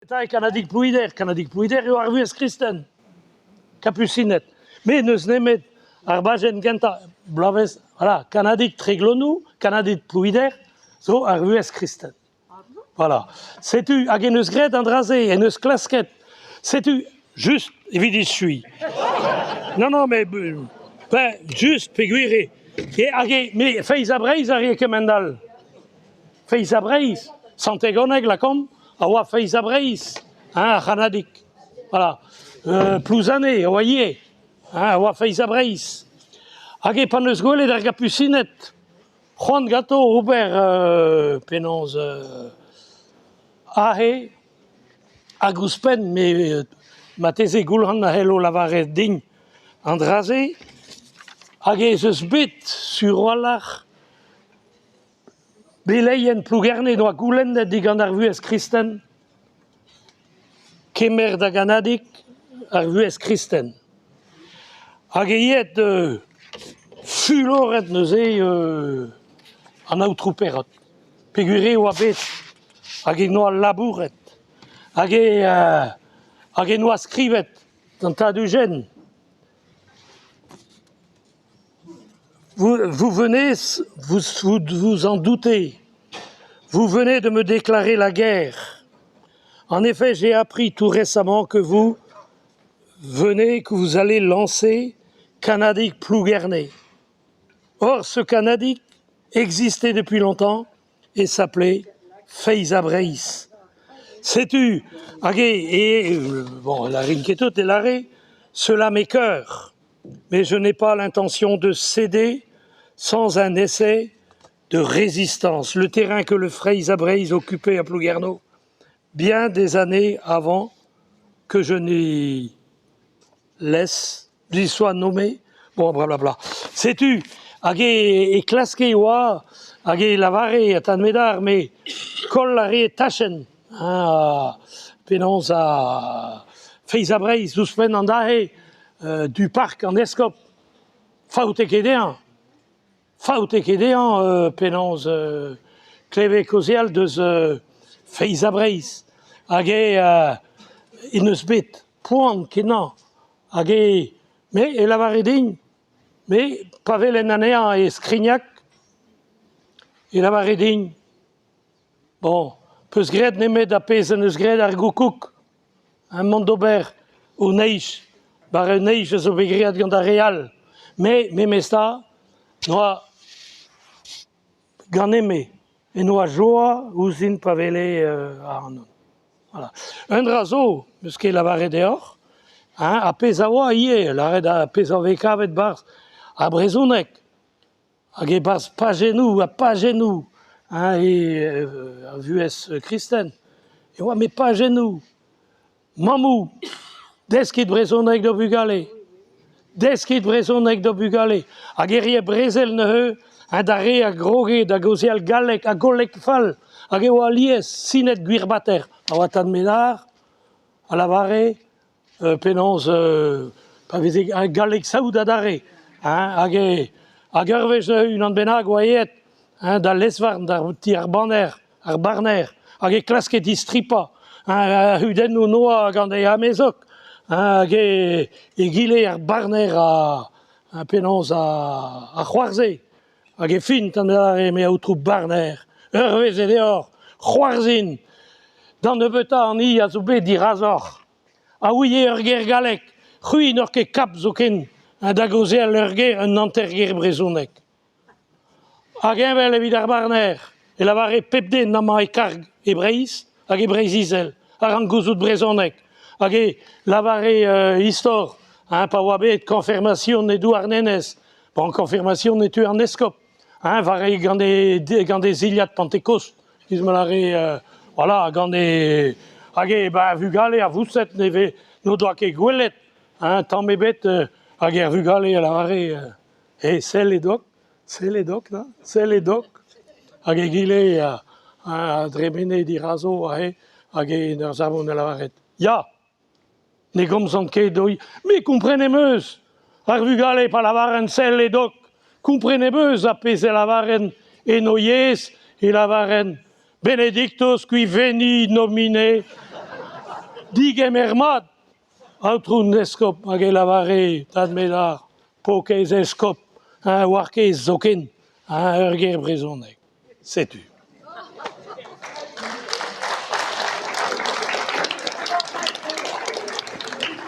Eta e Kannadig Plouider, Kannadig Plouider eo ar vuhez kristen, Kapusined. Met n'eus nemet ar bajenn gentañ, bloavezh, voilà, Kannadig Treglonou, Kannadig Plouider zo ar vuhez kristen. Voilà. Setu, hag en deus graet an dra-se, en deus klasket. Setu, just evit echuiñ. Non, non, mais ben, just peogwir eo. E, hag e, me, Feiz ha Breizh a rie kement-all. Feiz ha Breizh, Sant-Egoneg, lakaomp, a oa Feiz ha Breizh, hein, ar c'hannadig. Voilà. Euh, Plouzane a oa ivez, hein, a oa Feiz ha Breizh. Hag e pa 'neus gwelet ar gapusined, c'hoant ganto ober euh, penaos euh, aze, hag ouzhpenn, me marteze Goulc'han a c'hello lavaret din an dra-se, hag ez eus bet sur a-walc'h Beleien Plougerne doa goulennet digant ar vuhez kristen kemer da gannadig ar vuhez kristen. Hag eo aet fuloret neuze an aotrou Perrot peogwir e oa bet hag en doa labouret hag e hag en doa skrivet d'an tad Eugène Vous, vous venez, vous, vous vous en doutez, vous venez de me déclarer la guerre. En effet, j'ai appris tout récemment que vous venez, que vous allez lancer Kannadig Plouguerné. Or, ce Kannadig existait depuis longtemps et s'appelait Feiz ha Breizh. Setu, hag e, e bon, la rin ket tout e lâre, cela m'écœure, mais je n'ai pas l'intention de céder sans un essai de résistance. Le terrain que le Feiz ha Breizh occupait à Plouguerneau bien des années avant que je n'y laisse n'y sois nommé, bon blablabla. Setu, hag e, e klaske e oa, hag e lavare ha tad Medar, me koll a ree tachenn, hein, penaos a Feiz ha Breizh ouzhpenn an dra-se, du park an eskob, faote ket dezhañ. Faote ket dezhañ penaos klevet kaozeal deus Feiz ha Breizh. Hag eo en deus bet poan kenañ. Hag eo me e lavare din, me pa welen anezhañ e Skrignag, e lavare din Bon, 'peus graet nemet ar pezh en deus graet ar goukoug, ha mont d'ober o neizh, war un neizh a zo bet graet gant ar re all. Me, memes tra, n'oa ganin-me, en oa joa ouzhin pa wele ac'hanon. Voilà. Un dra zo, 'meus ket lavaret deoc'h, hein, ar pezh a oa ivez, lavaret ar pezh a vez kavet 'barzh ar brezhoneg. Hag e-barzh pajennoù ha pajennoù hein, e ar vuhez kristen e oa met pajennoù. Mammoù, deskit brezhoneg d'ho bugale, deskit brezhoneg d'ho bugale. Hag e rie brezel neuze hein, d'ar re a groge da gaozeal galleg ha galleg fall. Hag e oa alies sinet gwir-bater. A oa tad Ménard a lavare penaos pa veze galleg saout adarre hein hag e hag ur wech unan bennak oa aet hein d'al lez-varn d'ar ti ar banner ar barner hag e klaske distripañ hein ar c'hudennoù 'noa gant e amezog hein hag e egile ar barner a penaos a c'hoarzhe hag e fin an adarre me aotrou barner ur wech eo deoc'h c'hoarzhin d'an nebeutañ an hini a zo bet dirazoc'h A ouie ur ger gallek, c'hwi n'oc'h ket kap zoken da gaozeal ur ger, un hanter-ger brezhonek. Hag heñvel evit ar barner e lavare pep den amañ e karg e Breizh hag e Breizh-Izel a rank gouzout brezhoneg. Hag e lavare istor hein, pa oa bet koñfirmasion e Douarnenez, bon, koñfirmasion e tu an eskob, hein, war e, gant e, gant e zilhad Pantekost, giz ma lâre, voilà, gant e hag e ba vugale a voused ne vez n'o doa ket gwelet hein, tamm ebet hag er vugale a lavare eh sell e dok, sell e dok da, sell e dok. Hag egile a, a dremene dirazo aze hag en ur savont a lavaret ya Ne gomzan ket oi. Me kompren em eus ar vugale pa lavaren sell e dok. Kompren em eus ar pezh e lavaren en o yezh e lavaren Benedictus qui veni nomine. Digemer mat, aotrou 'n eskob, hag e lavare tad Medar, paourkaezh eskob, eñ 'oar ket zoken ur ger brezhoneg. Setu.